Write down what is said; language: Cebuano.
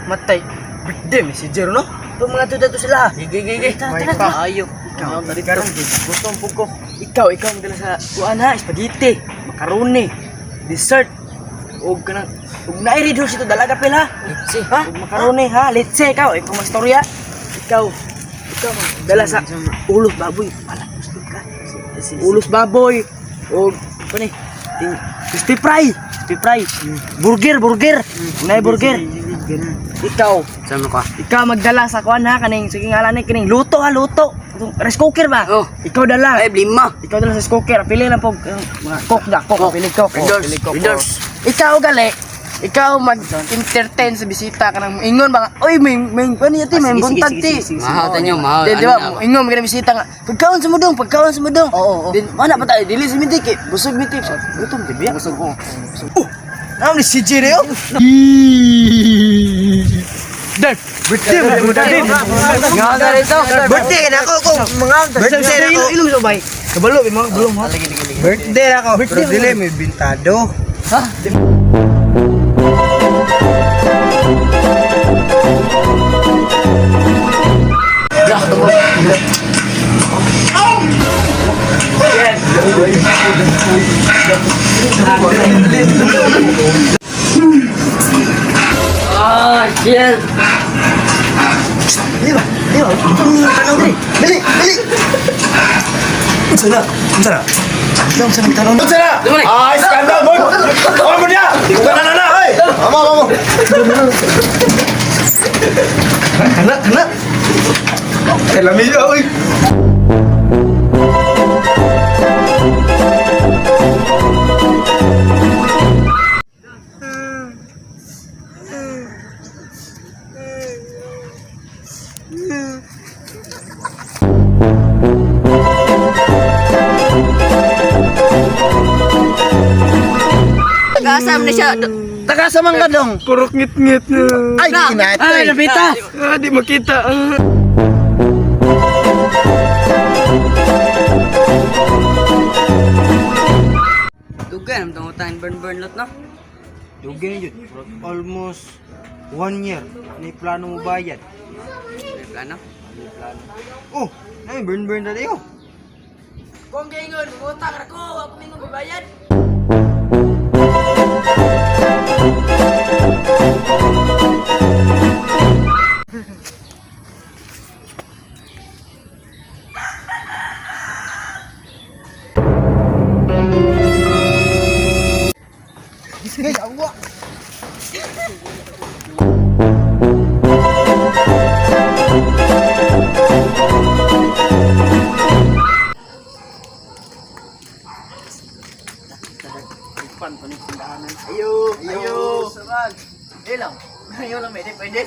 Matay. Birthday mi si Jero, no? Pag mga tuda to sila. Gigi, gigi. Tara, tara, tara. Ayo. Ikaw, karon gutom pud ko. Ikaw magdala sa kuan ha, spaghetti, macaroni, dessert, og kanang ug naay red horse ito dalaga pila. Litsi. Ha? Ug macaroni ha, litse ikaw magstorya. Ikaw magdala sa ulos baboy. Wala gusto ka. Ulos baboy og kani crispy fry, crispy fry. Burger, burger. Naay burger. Ikaw, Sama ka. ikaw magdala sa kuan ha kaning sige ngalan ni kaning luto ha, luto. Itong rice cooker ba? Oh. Ikaw dala. Ay, lima. Ikaw dala sa rice cooker. Pili lang po mga coke da, coke, Coke. pili coke. Oh, Endorse. pili coke. Endorse. Oh. Ikaw gali. Ikaw mag-entertain sa bisita kanang ingon ba nga, oy may kuan niya ti, Ah, may sige, sige, buntag sige, ti. sige, sige. Mahaw tanyo, mahaw. Di, di ba? Ano na? Ingon mga bisita nga, pagkaon sa mudong, pagkaon sa mudong. Oo, oo. Din mana pa tayo dili sa minti kay busog mi ti. Gutom ti biya. Busog ko. Oh. Naam ni si Jerry oh. Dan, birthday mo birthday. Nga na rito. Birthday na ako kung mga birthday na ako. Ilong sa bay. Kabalo mga bulong ha. Birthday na ako. Pero dili may bintado. Ha? Ah, shit. Dili ba? Dili ba? Tanong dili. Dili, dili. Unsa na? Unsa na? Unsa na tanong? Unsa na? Ay, skandal mo. Ano mo niya? Kana na na, oy. Amo, amo. Kana, kana. Kalami, oy. Tagasam na siya. Tagasa man ka dong. Purok ngit-ngit na. Ay, kinatay. Ay, napita. Ah, di makita. Dugay nam tong utang burn burn lot no. Dugi na jud. Almost one year. Ni plano mo bayad. May plano. Ni plano. Oh, nay burn burn na dayo. Kung gaingon, mutang ra ko, ako mingon babayad. Guys, awa. Ayo, ayo. Saman. Eh lang. Ayo lang, pwede, pwede.